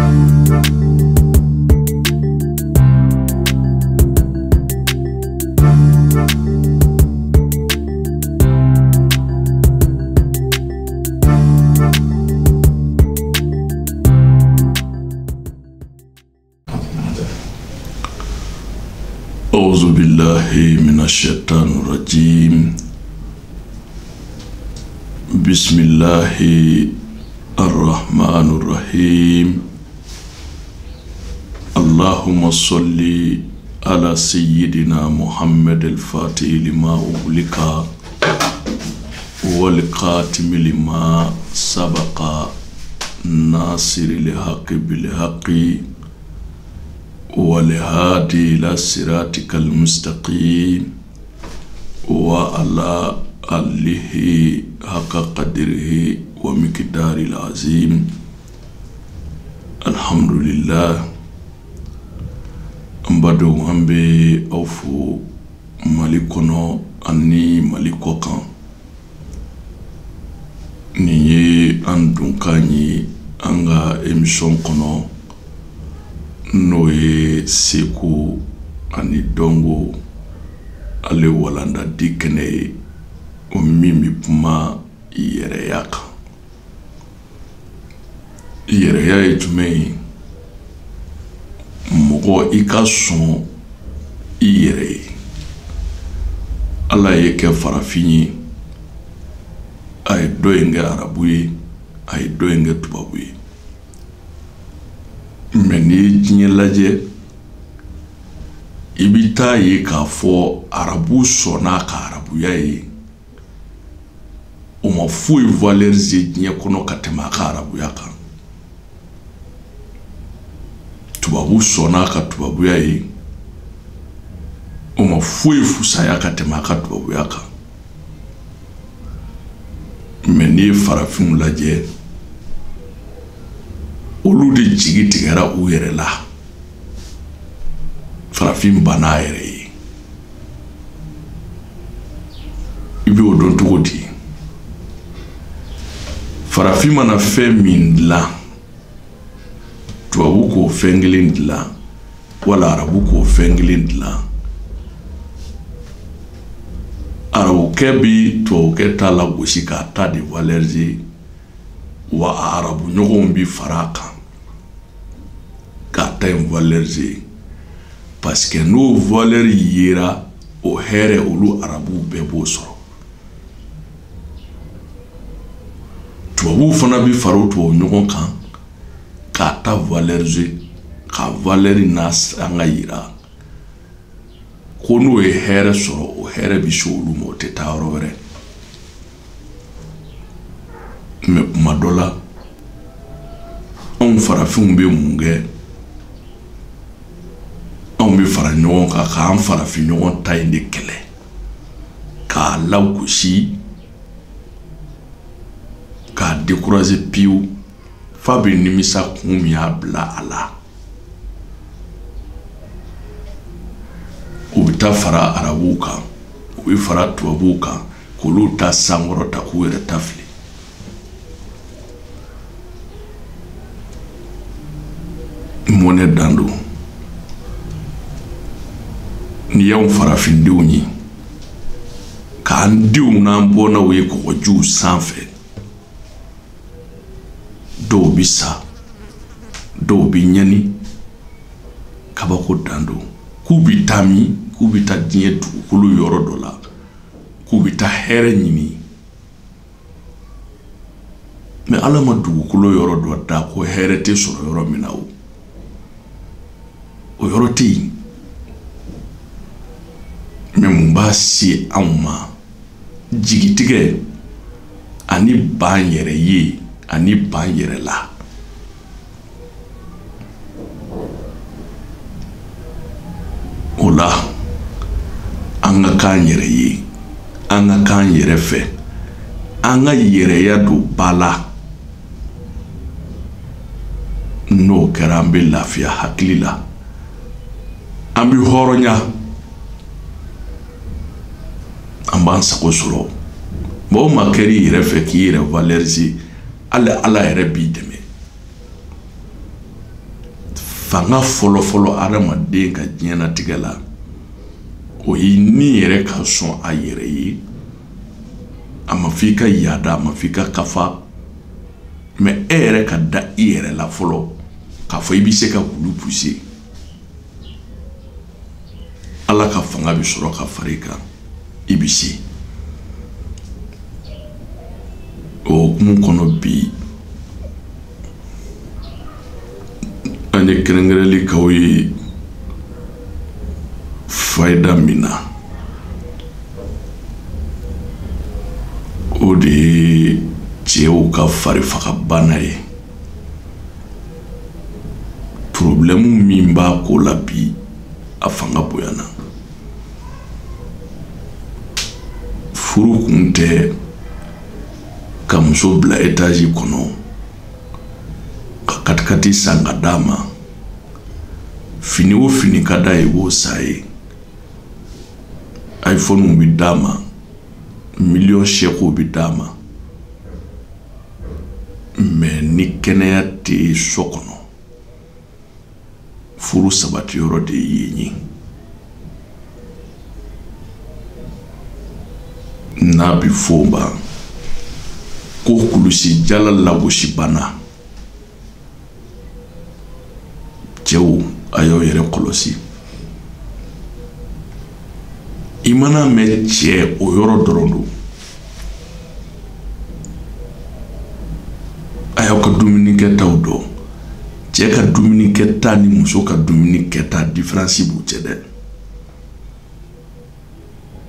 أعوذ بالله من الشيطان الرجيم. بسم الله الرحمن الرحيم. اللهم صل على سيدنا محمد الفاتح لما أغلق والخاتم لما سبق ناصر الحق بالحق والهادي إلى صراطك المستقيم وعلى آله حق قدره ومقداره العظيم. الحمد لله. An badenw, an bɛ aw fo Mali kɔnɔ ani Mali kɔkan. Nin ye an donkan ye an ka émission kɔnɔ, n'o ye seko ani dɔnko ale walanda di kɛnɛ ye, o min bɛ kuma yɛrɛya kan. Yɛrɛya ye jumɛn ye? Mɔgɔ i ka sɔn i yɛrɛ ye. Ala ye kɛ farafin ye, a ye dɔ in kɛ arabu ye, a ye dɔ in kɛ tubabu ye. Mɛ n'i ye diɲɛ lajɛ, i bɛ taa ye k'a fɔ arabu sɔnna a ka arabuya ye, o ma foyi valoriser diɲɛ kɔnɔ ka tɛmɛ a ka arabuya kan. Tubabu sɔnna a ka tubabuya ye, o ma foyi fusaya ka tɛmɛ a ka tubabuya kan. Mɛ n'i ye farafinw lajɛ, olu de jigi tigɛra u yɛrɛ la. Farafin banna a yɛrɛ ye. I bɛ o dɔn cogo di? Farafin mana fɛn min dilan, tubabu k'o fɛn kelen dilan wala arabu k'o fɛn kelen dilan, arabukɛ bi tubabukɛ ta lagosi k'a ta de valoriser, wa arabu ɲɔgɔnw bi fara a kan k'a ta in valoriser, parce que n'o valeur yera, o hɛrɛ olu arabuw bɛɛ b'o sɔrɔ. Tubabuw fana bi fara o tubabu ɲɔgɔn kan k'a ta valoriser, k'a valeur n'a sanga yira ko n'o ye hɛrɛ sɔrɔ, o hɛrɛ bi se olu ma, o tɛ taa yɔrɔ wɛrɛ. Mɛ kuma dɔ la, anw farafinw bɛ mun kɛ? Anw bɛ fara ɲɔgɔn kan k'an farafin ɲɔgɔn ta in de kɛlɛ, k'a lagosi, k'a décourager pewu, f'a bɛ nimisa kun min y'a bila a la. U bɛ taa fara arabuw kan, u bɛ fara tubabuw kan, k'olu ta sankɔrɔta, k'u yɛrɛ ta fili. Mɔnɛ dan don. N'i y'anw farafindenw ye, k'an denw n'an bɔnnaw ye kɔgɔjiw sanfɛ, dɔw bi sa, dɔw bi ɲani, kabako dan don. K'u bi taa min? K'u bi taa diɲɛ dugukolo yɔrɔ dɔ la, k'u bi taa hɛrɛ ɲini. Mɛ Ala ma dugukolo yɔrɔ dɔ da ko hɛrɛ tɛ sɔrɔ yɔrɔ min na, o yɔrɔ tɛ yen. Mɛ mun b'a se anw ma? Jigitigɛ ani ban yɛrɛ ye ani ban yɛrɛ la. O la, an ka k'an yɛrɛ ye, an ka k'an yɛrɛ fɛ, an ka yɛrɛya don ba la. N'o kɛra, an bɛ lafiya hakili la, an bɛ hɔrɔnya, an b'an sago sɔrɔ. Mɔgɔ o maa kɛr'i yɛrɛ fɛ k'i yɛrɛ valoriser, hali Ala yɛrɛ b'i dɛmɛ. Fanga fɔlɔfɔlɔ adamaden ka diɲɛnatigɛ la, o ye ni yɛrɛ ka sɔn a yɛrɛ ye. A ma f'i ka yaada, a ma f'i ka kafa, mais e yɛrɛ ka da i yɛrɛ la fɔlɔ k'a fɔ i bɛ se ka kulu pousser. Ala ka fanga bɛ sɔrɔ ka fara i kan, i bɛ se. O hukumu kɔnɔ bi, an ye kɛrɛnkɛrɛnli k'aw ye fayida min na, o de ye cɛw ka farifagabana ye. Problème min b'a ko la bi, a fanga bonyana. Furu kun tɛ ka muso bila étage kɔnɔ ka katikati san ka d'a ma, fini o fini ka d'a ye i b'o san ye, iPhone bɛ d'a ma, miliyɔn seekow bɛ d'a ma. Mais ni kɛnɛya tɛ so kɔnɔ, furu sabati yɔrɔ de ye yen ye. N'a bɛ fɔ o ma ko kulusi jala lagosi bana. Cɛw, a y'aw yɛrɛ kɔlɔsi. I mana mɛn cɛ, o yɔrɔ dɔrɔn don. A y'aw ka dumunikɛtaw dɔn. Cɛ ka dumunikɛta ni muso ka dumunikɛta différence b'u cɛ dɛ.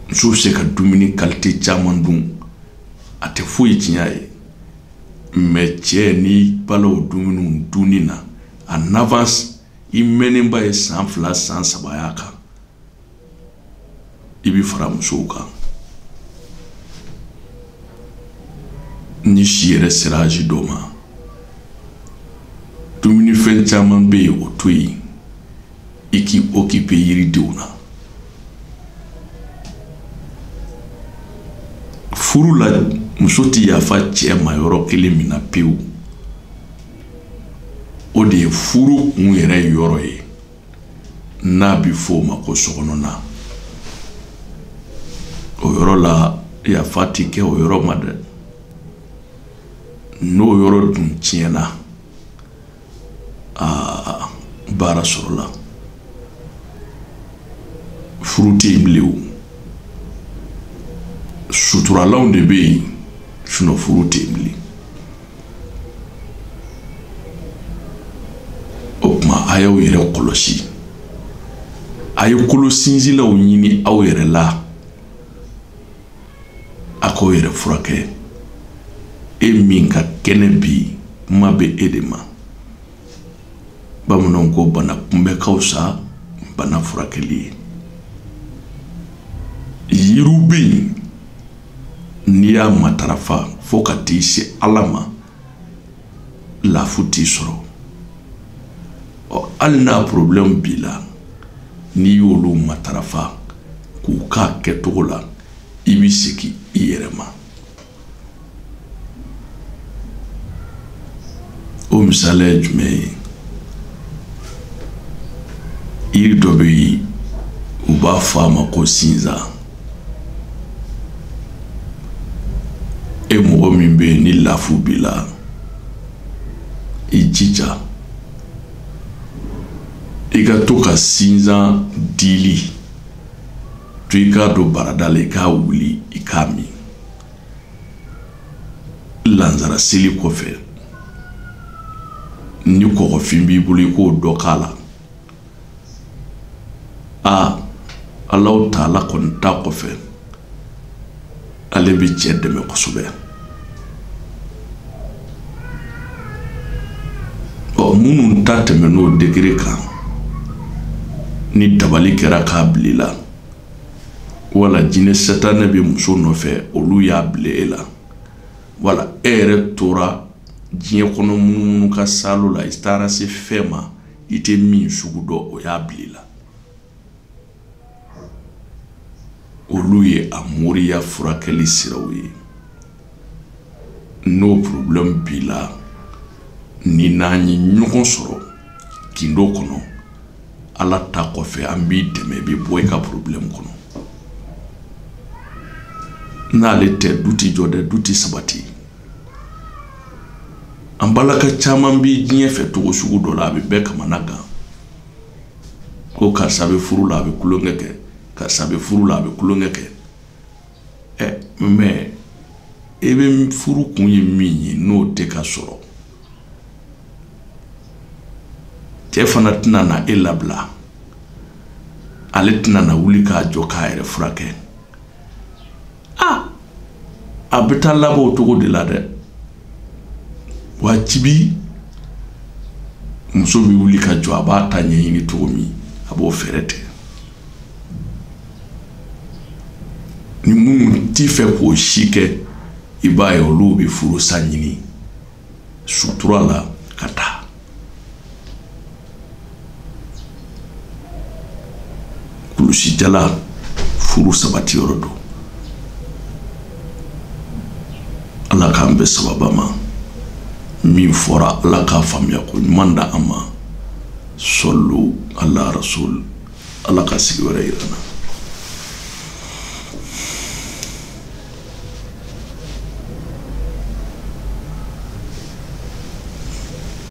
Muso bɛ se ka dumuni qualité caman dun, a tɛ foyi tiɲɛ a ye. Mais cɛ, n'i bala o dumuniw dunni na en avance, i mɛnnenba ye san 2 san 3 y'a kan, i bɛ fara musow kan. Ni si yɛrɛ sera âge dɔ ma, dumunifɛn caman bɛ yen, o to yen, i k'i occuper yiridenw na. Furu la, muso tɛ yafa cɛ ma yɔrɔ kelen min na pewu, o de ye furu kun yɛrɛ yɔrɔ ye, n'a bɛ fɔ o ma ko sokɔnɔna. O yɔrɔ la, yafa tɛ kɛ o yɔrɔ ma dɛ. N'o yɔrɔ dun tiɲɛna, aa, baara sɔrɔla, furu tɛ yen bilen o. Suturalanw de bɛ yen, sinon furu tɛ yen bilen. O tuma, a y'aw yɛrɛ kɔlɔsi, a ye kolo sinsinlaw ɲini aw yɛrɛ la, a k'aw yɛrɛ furakɛ. E min ka kɛnɛ bi, kuma bɛ e de ma. Bamananw ko bana kunbɛ ka fisa bana furakɛli ye. Yiriw bɛ yen, n'i y'a matarafa fo ka t'i se Ala ma, lafu t'i sɔrɔ. Ɔ, hali n'a problème b'i la, n'i y'olu matarafa k'u k'a kɛcogo la, i bɛ segin i yɛrɛ ma. O misaliya ye jumɛn ye? Yiri dɔ bɛ yen, u b'a fɔ a ma ko sinzan. E mɔgɔ min bɛ yen ni lafu b'i la, i jija i ka to ka sinzan dili to, i k'a don barada la, i k'a wuli, i k'a min lansara seli kɔfɛ. Ni kɔgɔfin b'i bolo, i k'o dɔ k'a la. A Alahu taala kɔni ta kɔfɛ, ale bɛ cɛ dɛmɛ kosɛbɛ. Ɔ, minnu ta tɛmɛn'o degré kan, ni dabali kɛra k'a bila i la, wala jinɛ satanɛ bɛ muso nɔfɛ, olu y'a bila e la, wala e yɛrɛ tora diɲɛ kɔnɔ munumunu ka salo la, i taara se fɛn ma i tɛ min sugu dɔn, o y'a bila i la. Olu ye a moriya furakɛli siraw ye. N'o problème b'i la, ni n'an ye ɲɔgɔn sɔrɔ gindo kɔnɔ, Ala ta kɔfɛ an b'i dɛmɛ, i bɛ bɔ i ka problème kɔnɔ. N'ale tɛ, du ti jɔ dɛ, du ti sabati. An balaka caman bi diɲɛ fɛ cogo sugu dɔ la, a bɛ bɛɛ kamana gan ko karisa bɛ furu la, a bɛ kulonkɛ kɛ, karisa bɛ furu la, a bɛ kulonkɛ kɛ. Mais e bɛ furu kun ye min ye, n'o tɛ ka sɔrɔ, cɛ fana tɛna na e labila, ale tɛna na wuli k'a jɔ k'a yɛrɛ furakɛ. A bɛ taa laban o cogo de la dɛ. Wajibi muso bɛ wuli ka jɔ, a b'a ta ɲɛɲini cogo min, a b'o fɛɛrɛ tigɛ. Ni minnu t'i fɛ k'o si kɛ, i b'a ye olu bɛ furusa ɲini sutura la ka taa. Kulusijala furu sabati yɔrɔ don. Ala k'an bɛn sababa ma. Min fɔra, Ala k'a faamuya ko ɲuman da an ma. Sɔlu ala rasul. Ala ka sigi wɛrɛ yira n na.